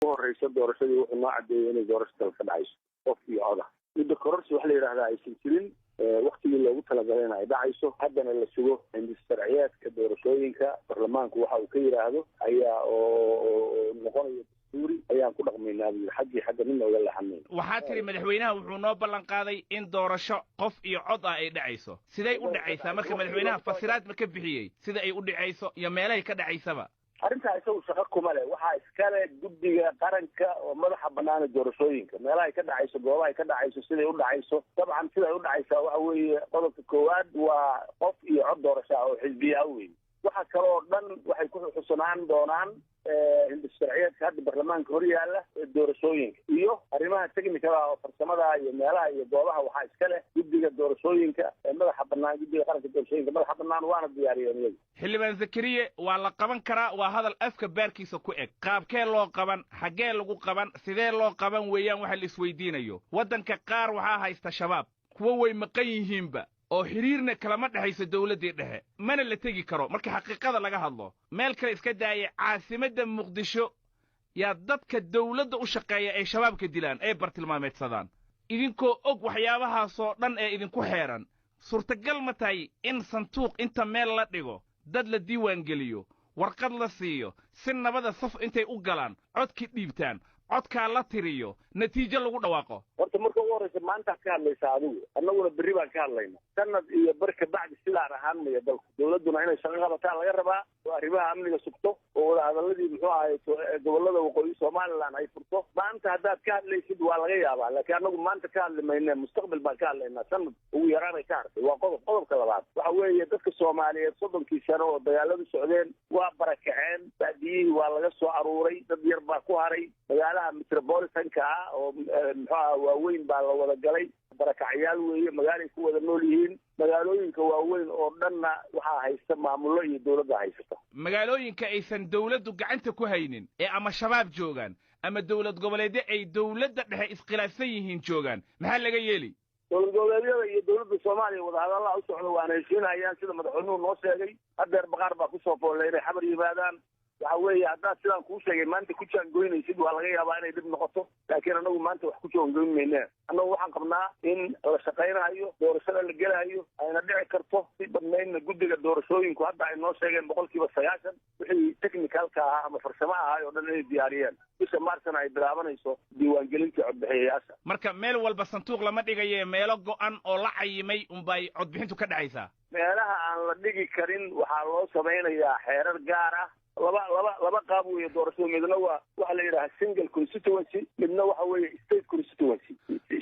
Ugu horeysa doorashadii wuxuu noo cadeeyey inay doorasho dalka ka dhacayso, qof iyo coda, muddo kororsi wax la yidhahdaa aysan jirin, waktigii loogu talagalay ay dhacayso. Haddana la sugo sharciyeedka doorashooyinka, baarlamaanku waxa uu ka yidhaahdo ayaa oo noqonayo dastuuri ayaan ku dhaqmaynaa buu yidhi. Xaggii xagga midna uga leexanayn. Waxaa tiri madaxweynaha wuxuu noo ballan qaaday in doorasho qof iyo cod ah ay dhacayso. Siday u dhacaysaa marka? Madaxweynaha fasiraad ma ka bixiyey sida ay u dhacayso iyo meelahay ka dhacaysaba? Arrintaa isagu shaqo kuma leh, waxaa iskale guddiga qaranka oo madaxa banaana doorashooyinka. Meelahay ka dhacayso, goobahay ka dhacayso, siday u dhacayso. Dabcan siday u dhacaysaa waxa weeye, qodobka koowaad waa qof iyo cod doorasho ah oo xisbiya wey. Waxa kale oo dhan waxay ku xusanaan doonaan hindis sharciyeedka hadda baarlamaanka hor yaalla ee doorashooyinka iyo arrimaha technicada oo farsamada iyo meelaha iyo goobaha waxaa iska leh guddiga doorashooyinka ee madaxa banaan, guddiga qaranka doorashooyinka madaxa banaan, waana diyaariyeen iyagu. Xildhibaan Zakariye, waa la qaban karaa waa hadal afka baarkiisa ku eg. Qaabkee loo qaban, xaggee lagu qaban, sidee loo qaban weeyaan waxa la isweydiinayo. Waddanka qaar waxaa haysta Shabaab, kuwo way maqan yihiinba oo xidhiirna kalama dhexayso dawladdii dhexe, mana la tegi karo. Marka xaqiiqada laga hadlo, meel kale iska daaya, caasimadda Muqdisho yaa dadka dawladda u shaqeeya ay Shabaabka dilaan, ay bartilmaameedsadaan. Idinkoo og waxyaabahaasoo dhan ee idinku xeeran, suurtagal ma tahay in sanduuq inta meel la dhigo, dad la diiwaangeliyo, warqad la siiyo, si nabada saf intay u galaan codki dhiibtaan, codkaa la tiriyo, natiijo lagu dhawaaqo? Horta marka ugu horreysa maantaad ka hadlaysaa adigu, annaguna berri baan ka hadlayna. Sanad iyo bar kabacdi sidaan ahaan maya dalku. Dawladduna inay shaqo qabataa laga rabaa oo arrimaha amniga sugto oo wadahadaladii, muxuu ahay, gobolada waqooyi Somaliland ay furto. Maanta haddaad ka hadlaysid waa laga yaabaa, laakiin annagu maanta ka hadli mayne, mustaqbal baan ka hadlaynaa, sanad ugu yaraanay ka hartay. Waa qodob. Qodobka labaad waxa weeye, dadka Soomaaliyeed 30kii sano oo dagaaladu socdeen waa barakaceen, baadiyihii waa laga soo aruuray, dad yar baa ku haray. Magaalaha metropolitanka ah oo, muxuu aha, waaweyn baa la wada galay, barakacyaal weeye, magaalay ku wada nool yihiin. Magaalooyinka waaweyn oo dhanna waxaa haysta maamullo iyo dawladda haysata. Magaalooyinka aysan dawladdu gacanta ku haynin ee ama Shabaab joogaan ama dowlad goboleedyo ay dawladda dhexe iskhilaafsan yihiin joogaan, maxaa laga yeeli? Dowlad goboleedyada iyo dowladda Soomaaliya wadahadallaha u socda waana heshiinayaan, sida madaxweynuhu noo sheegay. Haddeer baqaar baa kusoo foollay inay Xamar yimaadaan. Waxa weeye, haddaad sidaan kuu sheegay maanta ku jaangoynaysid, waa laga yaabaa inay dhib noqoto, laakiin annagu maanta wax ku jaangoyn mayne. Annagu waxaan qabnaa in la shaqaynayo, doorashada la gelahayo, ayna dhici karto si badnaydna. Guddiga doorashooyinku hadda ay noo sheegeen 90% wixii technicalka ahaa ama farsamo ahaa oo dhan inay diyaariyeen, bisha Maarsna ay bilaabanayso diiwaangelintii codbixiyayaasha. Marka meel walba sanduuq lama dhigaye, meelo go'an oo la cayimay unbay codbixintu ka dhacaysaa? Meelaha aan la dhigi karin waxaa loo samaynayaa xeerar gaar ah. Laba qaab weeye doorashadu: midna waa waxa la yidhaha single constituency, midna waxa weeye state constituency.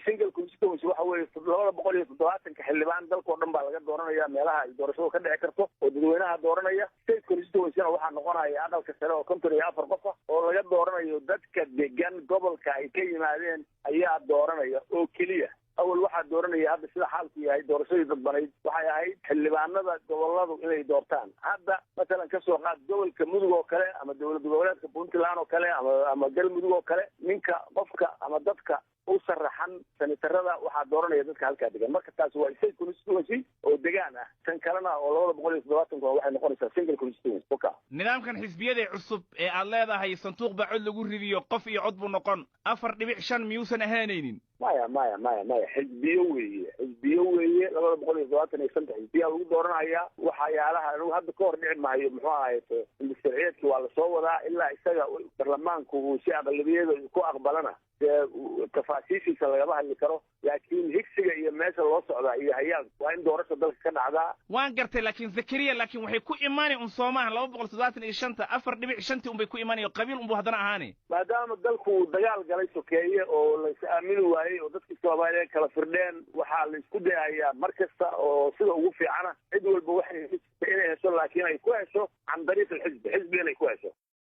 Single constituency waxa weeye 270ka xildhibaan dalkao dhan baa laga dooranaya meelaha ay doorashadu ka dhici karto oo dadweynaha dooranaya. State constituencyna waxaa noqonaya aqalka sare oo 54 qof ah oo laga dooranayo dadka degan gobolka ay ka yimaadeen ayaa dooranaya oo keliya. Awal waxaa dooranaya, hadda sida xaalku yahay, doorashadii dadbanayd waxay ahayd xildhibaanada goboladu inay doortaan. Hadda masalan kasoo qaad gobolka Mudug oo kale ama dowlad goboleedka Puntland oo kale ama Galmudug oo kale, ninka qofka ama dadka u sharaxan senatarada waxaa dooranaya dadka halkaa degan. Marka taasi waa state constituency oo degaan ah. Tan kalena oo 270 waxay noqonaysaa single constituency oka. Nidaamkan xisbiyada cusub ee aad leedahay sanduuq baa cod lagu ridiyo, qof iyo cod buu noqon, 4.5 miyuusan ahaanaynin? Maya, maya, maya, maya, xisbiyo weeye, xisbiyo weeye. 275ta xisbiyaa lagu dooranayaa. Waxyaalaha anigu hadda ka hor dhici maayo, muxuu ahayto, sharciyeedki waa lasoo wadaa. Ilaa isaga baarlamaanku uu si aqlabiyada ku aqbalana, dee tafaasiishiisa lagama hadli karo, laakiin higsiga iyo meesha loo socdaa iyo hayaan waa in doorasha dalka ka dhacdaa. Waan gartay, laakiin Zakariya, laakiin waxay ku imaanay un soomahan 275ta 4.5-tii unbay ku imaanaya, qabiil unbuu haddana ahaani. Maadaama dalku uu dagaal galay sokeeye oo la is aamini waayey oo dadkii Soomaaliyeed kala firdheen, waxaa la isku dayahayaa mar kasta oo sida ugu fiicana cid walba waxay inay hesho, laakiin ay ku hesho can dariiq alxisbi, xisbi inay ku hesho.